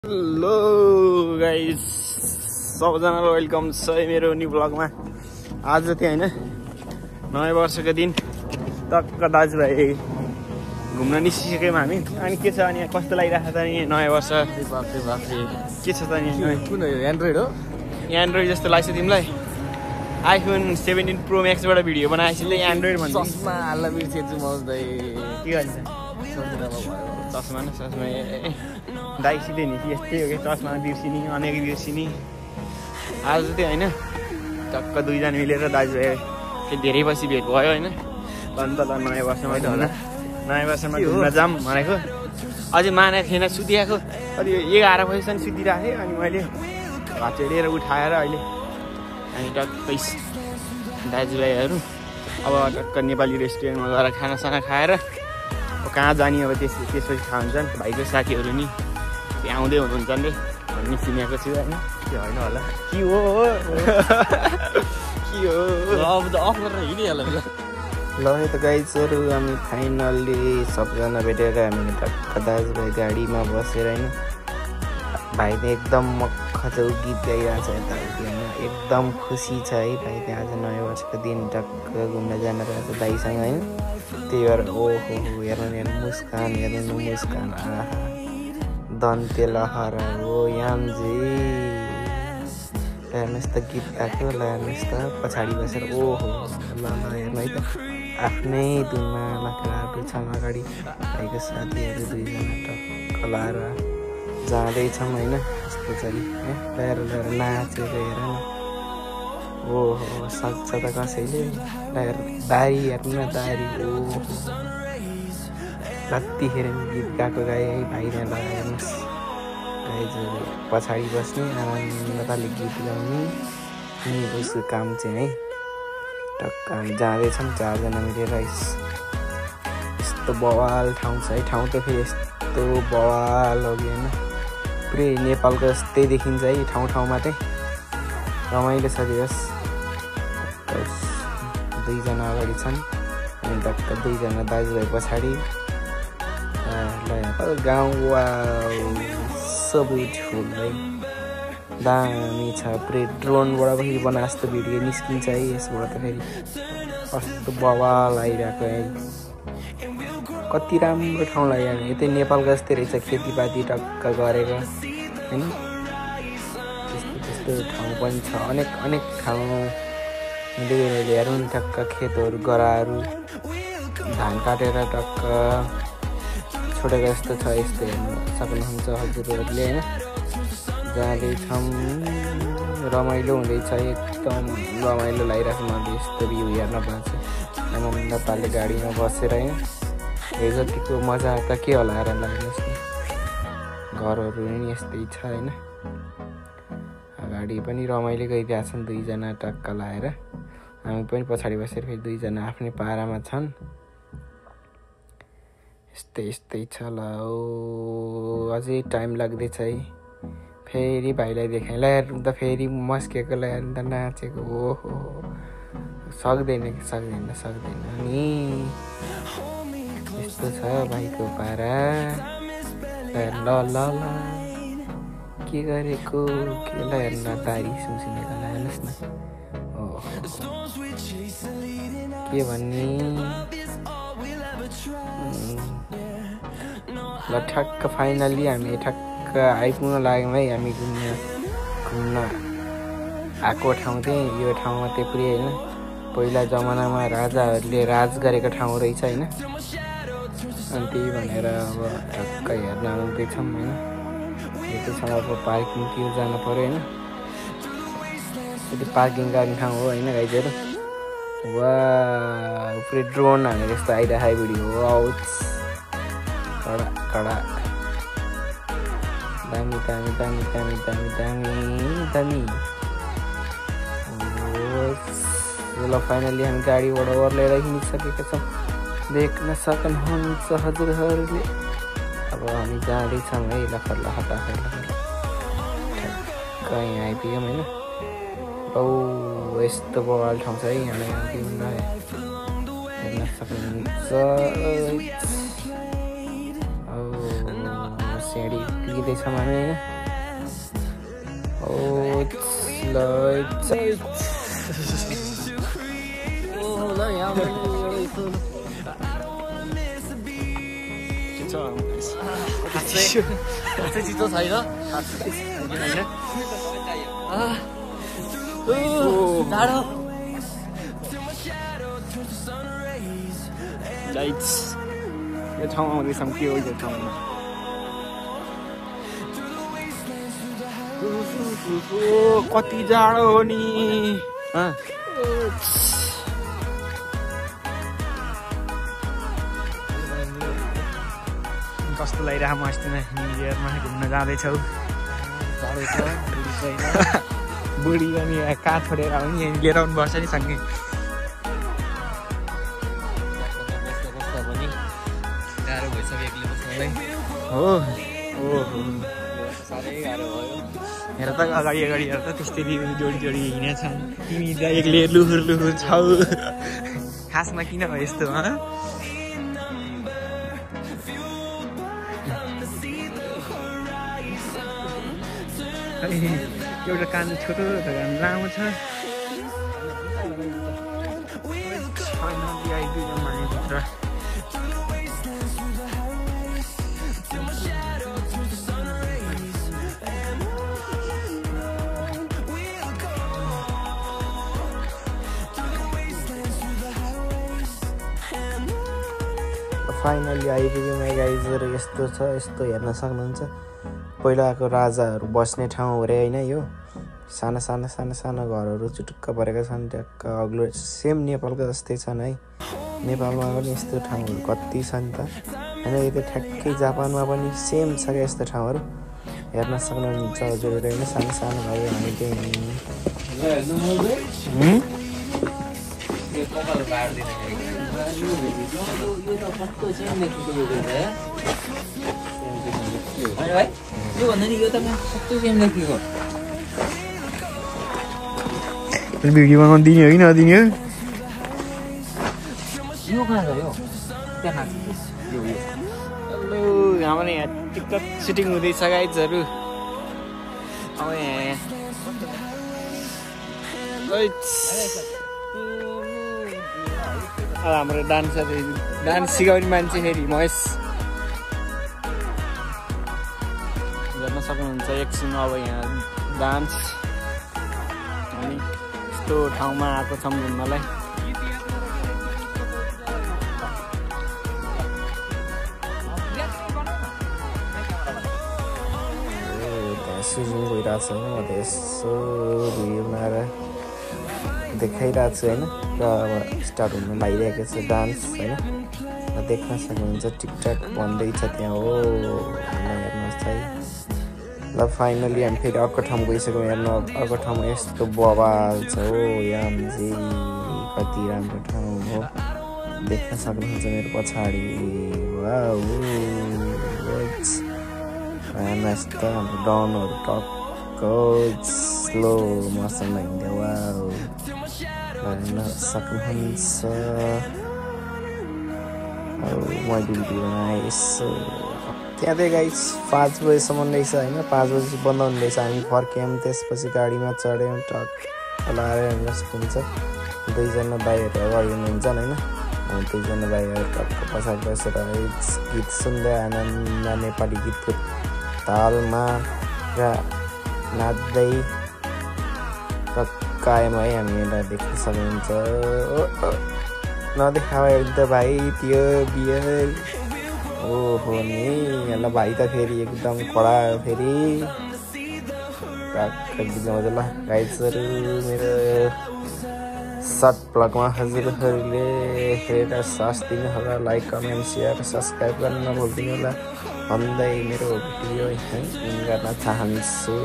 Hello guys, सबैजनालाई welcome छ मेरो न्यू ब्लगमा। आज चाहिँ हैन नयाँ वर्षको दिन टक्क दाजुभाइ घुम्न निस्किसक्यौँ हामी। अनि के छ अनि कस्तो लागिरहेको छ नि नयाँ वर्ष? के छ त नि? कुन हो? एन्ड्रोइड हो? एन्ड्रोइड जस्तो लाग्छ तिमीलाई? आइफोन 17 प्रो म्याक्सबाट भिडियो बनाएपछि एन्ड्रोइड भन्छ। चस्मा हाल्न बिर्सेछु मौजदै। के गर्छ? चस्मा न चस्मा दाइ सिधै नि यस्तै हो कि चस्मा बिर्सिने अनेक बिर्सिने। आज चाहिँ होइन टक्क दुईजना मिलेर दाजुभाइ धेरै पछि भेट भयो होइन। अन्त त नयाँ वर्षमा घुम्न नयाँ वर्षमा घुम्न जाऊँ भनेको। अझै मानेको थिएन, सुतिआएको अलि 11 बजीसम्म सुतिरहेको थिएँ। अनि मैले घचेडेर उठाएर अहिले हामी टक्क दाजुभाइहरू अब टक्क नेपाली रेस्टुरेन्टमा गएर खानासाना खाएर कहाँ जाने अब त्यसपछि थाहा हुन्छन्। भाइको साथीहरू नि त्यहाँ आउँदै हुनुहुन्छ नि भन्ने चिनेको छु होइन। के होइन होला? के हो के हो अब त अफ गरेर हिँडिहाल्यो नि। ल त गाइजहरू हामी फाइनल्ली सबजना भेटेर हामी टक्क दाजुभाइ गाडीमा बसेर होइन। भाइले एकदम मखजौ गीत गाइरहेको छ यताउति होइन। एकदम खुसी छ है भाइ। त्यहाँ आज नयाँ वर्षको दिन टक्क घुम्न जान रहेछ दाइसँग होइन। त्यही भएर ओहो हेर्नु हेर्नु मुस्कान, हेर्नु मुस्कान, आहा दन्ते लहरा हो यामजी। हेर्नुहोस् त गीत गाएको। ल हेर्नुहोस् त पछाडि बसेर ओहो ल हेर्नु है त आफ्नै धुनमा नक्राहरू छन्। अगाडि भाइको साथीहरू दुईजना टक्क लाएर जाँदैछौँ होइन। यस्तो चाहिँ ल्याएर नाचेर हेर न। ओहो सक्छ त कसैले। ल्याएर दारी हेर्नु न दारी। ओहो जतिखेर गीत गाएको गाएँ है भाइले। ल हेर्नुहोस् गाइजहरू पछाडि बस्ने आनन्दले गीत गाउने अनि उसको काम चाहिँ है। टक्क हामी जाँदैछौँ चारजना मिलेर। यस्तो बवाल ठाउँ छ है। ठाउँ त फेरि यस्तो बवाल हो कि होइन। पुरै नेपालको जस्तै देखिन्छ है ठाउँ ठाउँमा चाहिँ। रमाइलो छ दिवस। दुईजना अगाडि छन् अनि टक्क दुईजना दाजुभाइ पछाडि। गाउँ वा सब ब्युटिफुल है। दामी छ। पुरै ड्रोनबाट पनि बना जस्तो भिडियो निस्किन्छ है यसबाट त। फेरि कस्तो बवाल आइरहेको है। कति राम्रो ठाउँ लाग्यो। यतै नेपालको जस्तै रहेछ खेतीपाती टक्क गरेको होइन। त्यस्तो त्यस्तो ठाउँ पनि छ अनेक अनेक ठाउँ। मैले हेरौँ नि टक्क खेतहरू गराहरू धान काटेर टक्क छोडेको जस्तो छ। यस्तो हेर्नु सक्नुहुन्छ हजुरहरूले होइन। जाँदैछौँ रमाइलो हुँदैछ एकदम रमाइलो लागिरहेको छ मलाई यस्तो भ्यू हेर्न पाउँछ। आनन्द पाले गाडीमा बसेर होइन। यो जतिको मजा त के होला हेर लाग्नुहोस् न। घरहरू पनि यस्तै छ होइन। गाडी पनि रमाइलो गइरहेछन् दुईजना टक्क लाएर। हामी पनि पछाडि बसेर फेरि दुईजना आफ्नै पारामा छन्। यस्तै यस्तै छ ल। अझै टाइम लाग्दैछ है। फेरि भाइलाई देखाएँ ल हेर्नु त फेरि मस्केको ल हेर्नु त नाचेको। ओहो सक्दैन कि सक्दैन नि। यस्तो छ भाइको पारा। ल ल ल के गरेको के ल हेर्नु तारी सुनसुनेको ल हेर्नुहोस् न। ओहो के भन्ने। ल ठक्क फाइनल्ली हामी ठक्क आइपुग्न लाग्यौँ है। हामी घुम्न आएको ठाउँ चाहिँ यो ठाउँमा चाहिँ पुरै होइन। पहिला जमानामा राजाहरूले राज गरेको ठाउँ रहेछ होइन। अनि त्यही भनेर अब ठक्क हेर्न आउँदैछौँ होइन। यतिसम्म अब पार्किङतिर जानु पऱ्यो होइन। यति पार्किङ गर्ने ठाउँ हो होइन गाइजहरू। वा पुरै ड्रोन हानेर यस्तो आइरहेको भिडियो हो। कडा कडा दामी दामी दामी दामी दामी दामी दामी। ल फाइनल्ली हामी गाडीबाट ओर्लेर हिँडिसकेका छौँ। देख्न सक्नुहुन्छ हजुरहरूले। अब हामी जाँदैछौँ है लखर लखर ठक्क यहाँ आइपुग्यौँ होइन। औ यस्तो बवाल ठाउँ छ है। यहाँ हेर्न सक्नुहुन्छ। सिँढी पुगिँदैछौँ हामी होइन। ल यहाँ खासै चिसो छैन टाढो यो ठाउँमा आउँदैछौँ के हो यो ठाउँमा कति जाडो हो नि कस्तो लागिरहेको म अस्ति न्यु इयरमा घुम्न जाँदैछौ बुढी पनि कहाँ छोडेर आउने लिएर आउनुपर्छ नि सँगै गाह्रो भइसक्यो एक्लै बस्नलाई हो साह्रै गाह्रो भयो हेर त अगाडि हेर त त्यस्तै जोडी हिँडेछन् तिमी त एक्लै लुहुर छौ खासमा किन हो यस्तो एउटा कान छोटो त कान लामो छ फाइनली आइपुग्यो माइ गाइजहरू यस्तो छ यस्तो हेर्न सक्नुहुन्छ पहिलाको राजाहरू बस्ने ठाउँ हो रे होइन यो साना घरहरू चुटुक्क परेका छन् ट्याक्क अग्लो सेम नेपालको जस्तै छन् है नेपालमा पनि यस्तो ठाउँहरू कति छन् त होइन यो त ठ्याक्कै जापानमा पनि सेम छ क्या यस्तो ठाउँहरू हेर्न सक्नुहुन्छ हजुरहरू होइन सानो भयो हामी त्यही भिडियो बनाउनु दिने हो कि नदिने हो हेलो हाम्रो यहाँ टिकटक सुटिङ हुँदैछ गाइजहरू अब यहाँ अब हाम्रो डान्स सिकाउने मान्छे फेरि महेश हेर्न सक्नुहुन्छ एकछिन अब यहाँ डान्स अनि यस्तो ठाउँमा आएको छौँ घुम्नलाई सुजिङ भइरहेको छ होइन म त यसो भिडियो बनाएर देखाइरहेको छु होइन र अब स्टार्ट हुन लागिरहेको छ डान्स होइन देख्न सक्नुहुन्छ टिकटक भन्दैछ त्यहाँ हो हेर्नुहोस् है ल फाइनली हामी फेरि अर्को ठाउँ गइसक्यौँ हेर्नु अर्को ठाउँमा यस्तो बवाल छ हो यामजी कति राम्रो ठाउँ हो देख्न सक्नुहुन्छ मेरो पछाडि हेर्नुहोस् त हाम्रो डाउनहरू टक्क स्लो मोसनमा हिँड्यो हेर्न सक्नुहुन्छ मैले भिडियो बनाएँ यसो त्यहाँ चाहिँ गाइस 5 बजीसम्म रहेछ होइन 5 बजी बन्द हुने रहेछ हामी फर्क्यौँ त्यसपछि गाडीमा चढ्यौँ टक्क लाएर हेर्न सक्नुहुन्छ दुईजना दाइहरू अगाडि हुनुहुन्छ होइन दुईजना दाइहरू टक्क पछाडि बसेर गीत सुन्दै आनन्द नेपाली गीतको तालमा र नाच्दै कायम है हामीलाई देख्न सक्नुहुन्छ नदेखाओ त भाइ त्यो बियर ओहो नि ल भाइ त फेरि एकदम कडा फेरि ल गाइजहरू मेरो सर्ट ब्लगमा हजुरहरूले हेरेर साथ दिनु होला लाइक कमेन्ट सेयर सब्सक्राइब गर्न नभुलिदिनु होला भन्दै मेरो भिडियो गर्न चाहन्छु।